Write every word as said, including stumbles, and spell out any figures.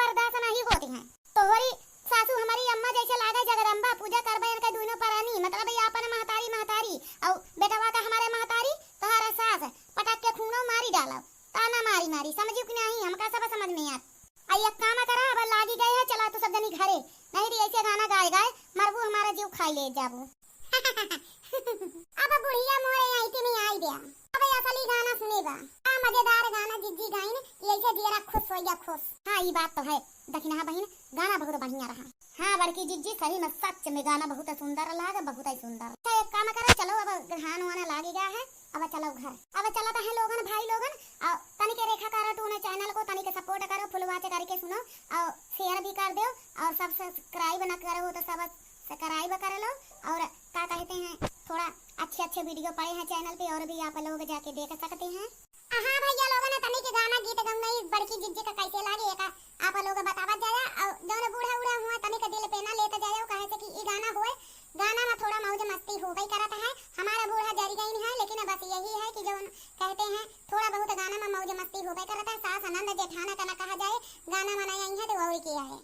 बर्दाश्त नहीं होती हैं। तोहरी सासू हमारी अम्मा जैसे लागे जगदम्बा, पूजा करबे इनके दुइनो परानी, मतलब ये अपन महतारी महतारी, और बेटवा का हमारे महतारी, तोहरा सास, पटक के खूनो मारी डालो, ताना मारी मारी, समझियो कि नहीं, हमका सब समझ में आत। आ एक काम करा, अब लागी गए है, चला तू सब जनी घरे, नहीं तो ऐसे गाना गाए गाए मरबू, हमारा जीव खाई ले जाबू। अब बुढ़िया मोरे आईटी में आई गया, अब असली गाना सुनेगा। का मजेदार गाना जिज्जी गाइन, यही से जियरा खुश हो गया, खुश। हाँ, ई बात तो है दखिनहा बहिन, गाना बहुत बढ़िया रहा। हाँ बड़की जिज्जी, सही में सच में गाना बहुत सुंदर लाग, बहुत ही सुंदर। अच्छा एक काम करो, चलो अब धान वाना लागी गया है, अब चलो घर, अब चलत है लोगन भाई लोगन, और तनिक रेखा cartoon channel को तनिक support करो, full watch करके सुनो और share भी कर दो, और subscribe न करो हो तो subscribe कर लो, और का कहते हैं, थोड़ा अच्छे अच्छे video पड़े हैं channel पे और भी आप लोग जाके देख सकते हैं। हाँ भैया लोगन, तनिक गाना गीत गौना ई बड़की जिज्जी का कैसे लागे एका आप लोग बतावत जाया, और जौन बूढ़ा उढ़ा हुआ तनिक दिल पे ना लेत जाया, काहे से कि ई गाना होए, गाना में थोड़ा मौज मस्ती होबे करत है। हमारा बूढ़ा जरी गई है, लेकिन बस यही है कि जौन कहते हैं थोड़ा बहुत गाना में मौज मस्ती होबे करत है। सास नंद जेठाना का ना कहा जाए, गाना में नहीं आई है तो और किया है।